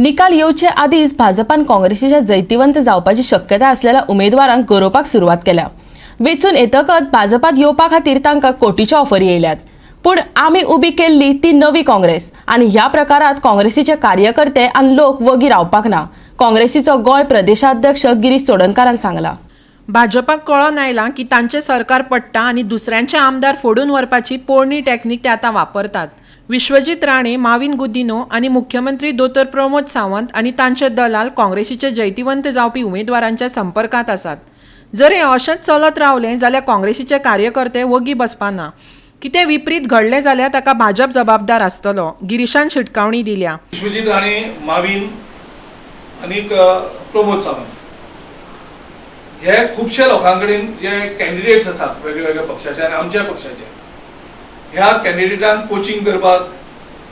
निकाल येवचे आदींच भाजपान काँग्रेसीच्या जैतिवंत जावपाची शक्यता आसलेल्या उमेदवारांक गरोवपाक सुरवात केल्या. वेंचून येतकच भाजपात येवपा खातीर तांकां कोटीच्यो ऑफरी येयल्यात. पूण आमी उबी केल्ली ती नवी काँग्रेस आनी ह्या प्रकारात काँग्रेसीचे कार्यकर्ते आनी लोक वगी रावपाक ना, काँग्रेसीचो गोंय प्रदेशाध्यक्ष गिरीश चोडणकारान सांगला. भाजपाक कळोन आयलां की तांचें सरकार पडटा आनी दुसऱ्यांचे आमदार फोडून व्हरपाची पोरणी टॅक्नीक ते आतां वापरतात. विश्वजीत राणे, माविन गुदिन्हो आनी मुख्यमंत्री दोतोर प्रमोद सावंत आनी तांचे दलाल काँग्रेसीचे जैतिवंत जावपी उमेदवारांच्या संपर्कांत आसात. जर हें अशेंच चलत रावलें जाल्यार काँग्रेसीचे कार्यकर्ते वगी बसपा ना. कितें विपरीत घडलें जाल्यार ताका भाजप जबाबदार आसतलो, गिरीशान शिटकावणी दिल्या. विश्वजीत राणे, माविन आनीक प्रमोद सावंत हे खुबशे लोकां कडेन जे कॅन्डिडेट्स आसात वेगळे वेगळ्या पक्षाचे आनी आमच्या पक्षाचे, ह्या कॅन्डिडेटांक कोचिंग करपाक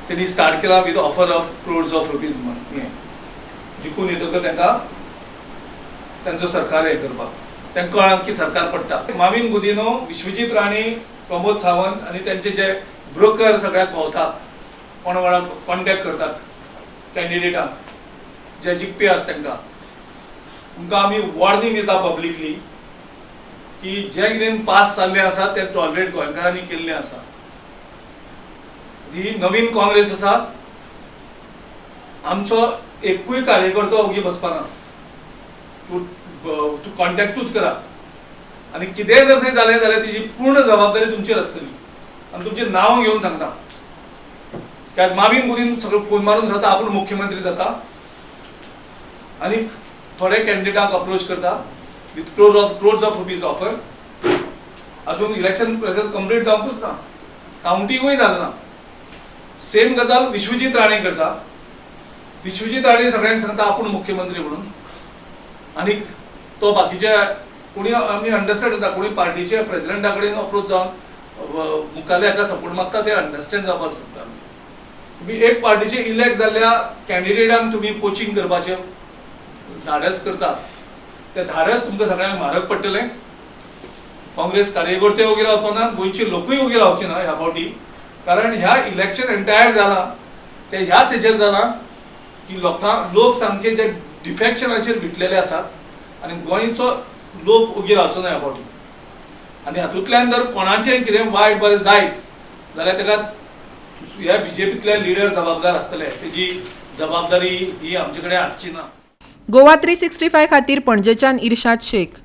तेणी स्टार्ट केला with offer of crores of rupees. हें जिखून येतकच तांकां तांचो सरकार हें करपाक तांकां कळ्ळां की सरकार पडटा. माविन गुदिन्हो, विश्वजीत राणे, प्रमोद सावंत आनी त्यांचे जे ब्रोकर सगळ्याक भोंवतात, कोण कोणाक कॉन्टेक्ट करतात कॅन्डिडेटांक जे जिखपी आसा तांकां, तुमकां आमी वॉर्निंग दिता पब्लिकली की जे कितें पास जाल्लें आसा तें टॉलरेट गोंयकारांनी केल्लें आसा. ही नवीन काँग्रेस आसा. आमचो एकूय कार्यकर्तो ओगी बसपाना. तूं तूं कॉन्टेक्टूच करा आनी कितेंय जर थंय जालें जाल्यार तिजी पूर्ण जबाबदारी तुमचेर आसतली आनी तुमचें नांव घेवन सांगता की आज माविन गुदीन सगळो फोन मारून सांगता आपूण मुख्यमंत्री जाता आनी थोडे कॅन्डिडेटाक अप्रोच करता with crores of rupees offer. अजून इलेक्शन प्रोसेस कंप्लीट जावंकूच ना, कावंटिंगूय जालें ना. सेम गजाल विश्वजीत राणे करता. विश्वजीत राणे सगळ्यांक सांगता आपूण मुख्यमंत्री म्हणून आनी तो बाकीच्या कोणी आमी अंडरस्टँड जाता, कोणी पार्टीच्या प्रेसिडेंटा कडेन अप्रोच जावन मुखाल्ल्या हाका सपोर्ट मागता, ते अंडरस्टँड जावपाक शकता. तुमी एक पार्टीचे इलेक्ट जाल्ल्या कॅन्डिडेटांक तुमी कोचिंग करपाचें धाडस करतात, ते धाडस तुमकां सगळ्यांक म्हारग पडटलें. काँग्रेस कार्यकर्ते वगैरे रावपाना, गोंयचे लोकूय वगैरे रावचे ना ह्या फावटी, कारण ह्या इलेक्शन एंटायर जालां ते ह्याच हेजेर जालां की लोक सामके जे डिफॅक्शनाचेर विटलेले आसात आनी गोंयचो लोक ओगी रावचो ना ह्या फावटी. आनी हातूंतल्यान जर कोणाचें कितें वायट बरें जायत जाल्यार ताका ह्या बीजेपींतले लिडर जबाबदार आसतले. तेजी जबाबदारी ही आमचे कडेन आसची ना. गोवा 365 खातीर पणजेच्यान इर्शाद शेख.